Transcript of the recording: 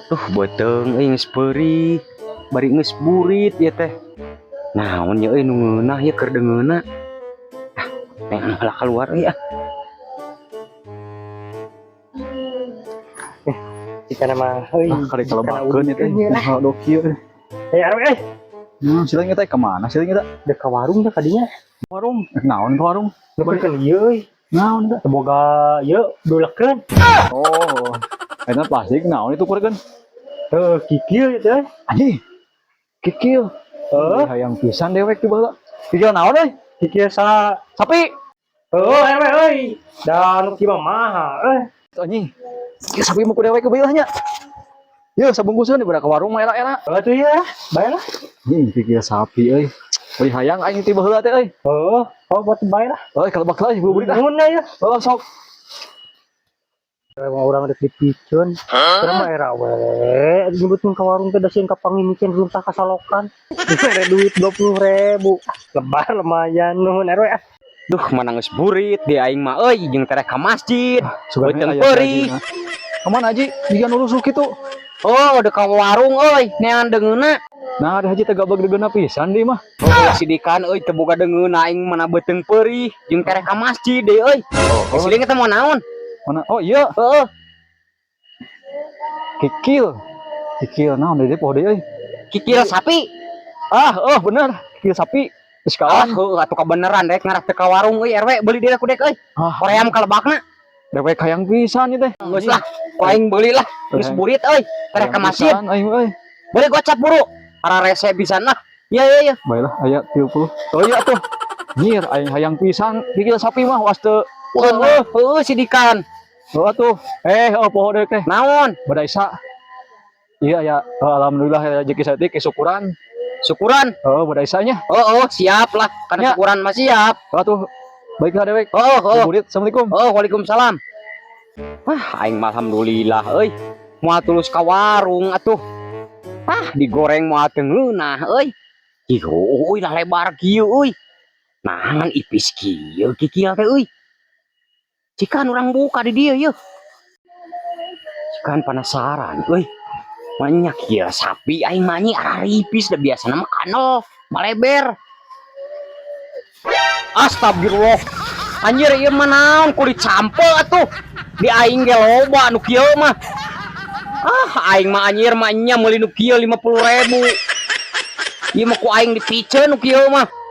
Duh, beuteung euy geus peurih, bari geus burit ieu teh. Naon ye euy nu ngeunah ieu keur deungeunna. Ah, pengen heula keluar euy ah. Jika nama euy. Ah, kali kalebakeun ieu teh. Kumaha dok kieu. Eh, RW eh. Siling teh kemana siling eta? Dek ka warung teh kadinya. Warung. Naon ke warung? Nukeun ieu euy. Naon teh? Teu boga ieu dulekeun. Oh. Eta plastik naon itu kurkeun? Heuh, kikil ieu teh. Anjing. Kikil. Heuh, Hayang pisan dewek ti baheula. Kikil naon euy? Kikil sa Sapi. Heuh, RW euy. Da nu kieu mah mahal euy. Anjing. Kikil sapi mah ku dewek ke nya. Yeuh, sabungkuseun di ka warung mah era-era. Heuh tuh ya, bae lah. Anjing, kikil sapi euy. Beli hayang aing ti baheula teh euy. Heuh, oh buat bae lah. Euy, kalebak euy, buburit ah. Nuhun ya. Oh, sok. Emang urang rek dipiceun. Urang mah era we. Nyebutkeun ka warung teh da sieun kapanggih runtah kasalokan. Bere duit 20.000. Lebar lumayan, nuhun RW ah. Duh, mana geus burit di aing mah euy jeung tereh ka masjid. Sugan Beuteung peurih. Kemana Haji? Jika nu rusuh kitu. Oh, udah ka warung euy, neangan deungeunna. Nah, ada Haji teh gableg deungeunna pisan di mah. Oh, sidikan euy teu boga deungeunna aing mana beuteung peurih jeung tereh ka masjid deui euy. Oh, siling eta mau naon? Mana? Oh iya, Heeh, kikil. Kikil naon deui poho deui euy. Kikil sapi. Ah, oh bener. Kikil sapi. Geus Ah, kawan. heuh atuh kabeneran rek ngarah teu ka warung euy RW beuli deui ku dek euy. Ah, Koream kalebakna. dewek hayang pisan ieu teh. Geus lah, ku aing beuli lah. Geus burit euy, tereh ka masjid. Pisan aing euy. Beli gocap buru. Para rese pisan lah. Iya iya iya. Baiklah, aya 30. Oh iya tuh. Nyir aing hayang pisan kikil sapi mah was teu. Heuh, heuh sidikan. Oh tuh. Eh, oh poho deui teh. Naon? Badaisa. Iya ya, oh, alhamdulillah ya rezeki saeutik syukuran. Syukuran. Oh, badaisanya. Oh, siap lah. Karena Ya. syukuran mah siap. Oh tuh. Baiklah dewek. Oh. Burit, Assalamualaikum. Oh, waalaikumsalam. Wah, aing mah alhamdulillah euy. Moal tulus ka warung atuh. Ah, digoreng moal teu ngeunah euy. Ih, euy lah lebar kieu euy. Nah, ngan ipis kieu kikil teh euy. Cikan urang buka di dieu yeuh. Cikan penasaran euy. Banyak ya sapi aing mah anjing aripis da biasana mah kanel, maleber. Astagfirullah. Anjir ieu mah naon kulit campe atuh. Di aing ge loba nu kieu mah. Ah, aing mah anjir mah nya meuli nu kieu 50.000. Ieu mah ku aing dipiceun nu kieu mah.